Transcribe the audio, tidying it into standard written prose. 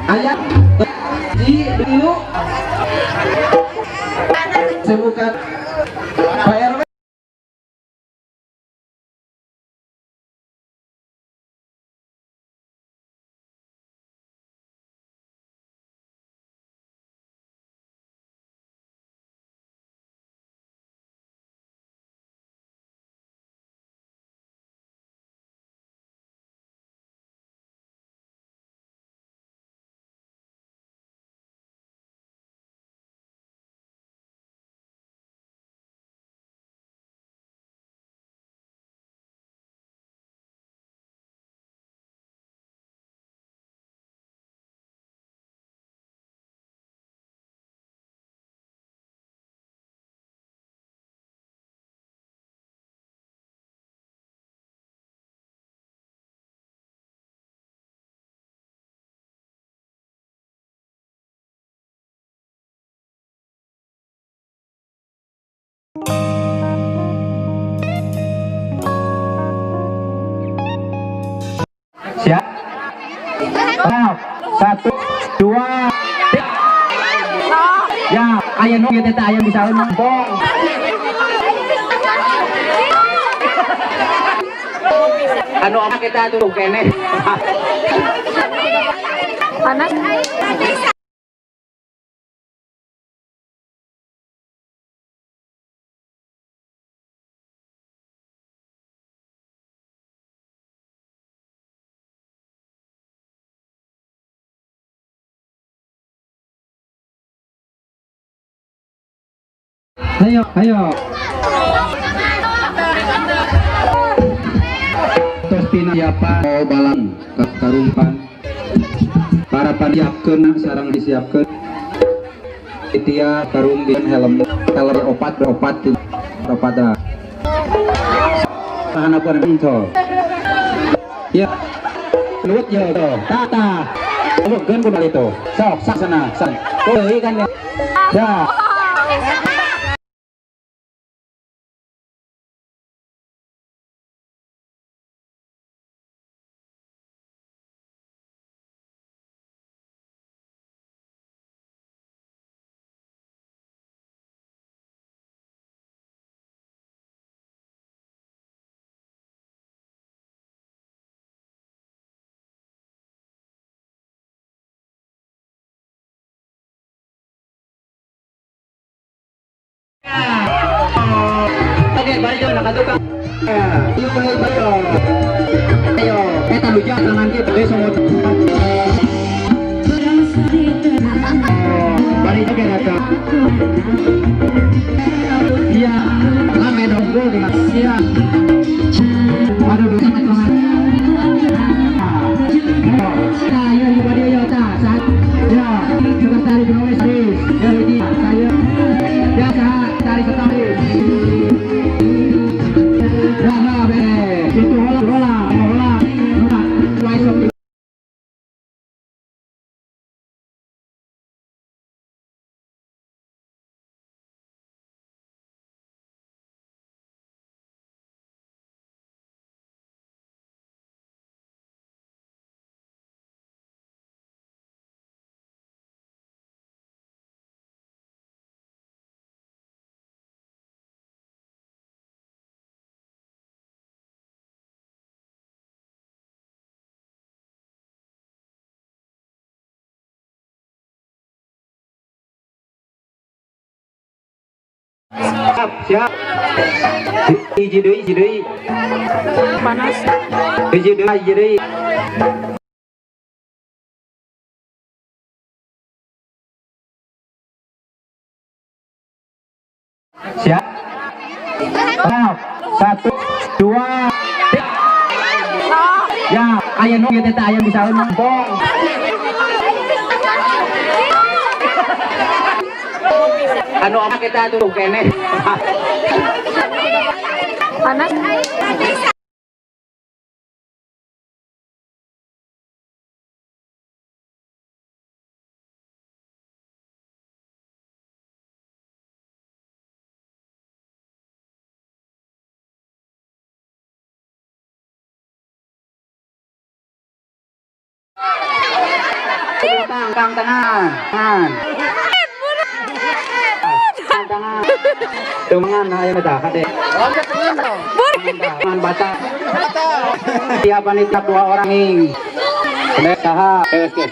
Ayat di dulu sebukan Pak RW. Siap. 1, 2, 3. Ya, ayah nu teh ayah bisa bong. Anu ama kita tuh kene. Panas. Ayo, ayo. Terus tina siapa mau balang karumpan. Para paniapkeun sarang disiapkeun. Itia karung di helm helm opat opat opat. Tahan apa ento. Ya. Luwet ya to. Tata. Geun kudu itu. Sok sana san. Euy kan ya. Ya. Oke, balik dong, nakatukang. Ayo, kita lucu tangan kita, besok. Balik juga datang. Iya, lame dong, gue siap. Aduh, Siap, siap. Hiji deui, hiji deui. Panas. Hiji deui, hiji deui. Siap. Siap. 1, 2, 3. Ya, aya nu ieu teh aya bisa bong. Anu apa kita tuh kene. Panas. Kang, kang tangan, tangan. Tangan. Tangan ayo kita kade. Tangan bata. Tiap panitia 2 orang ing. Saha, oke.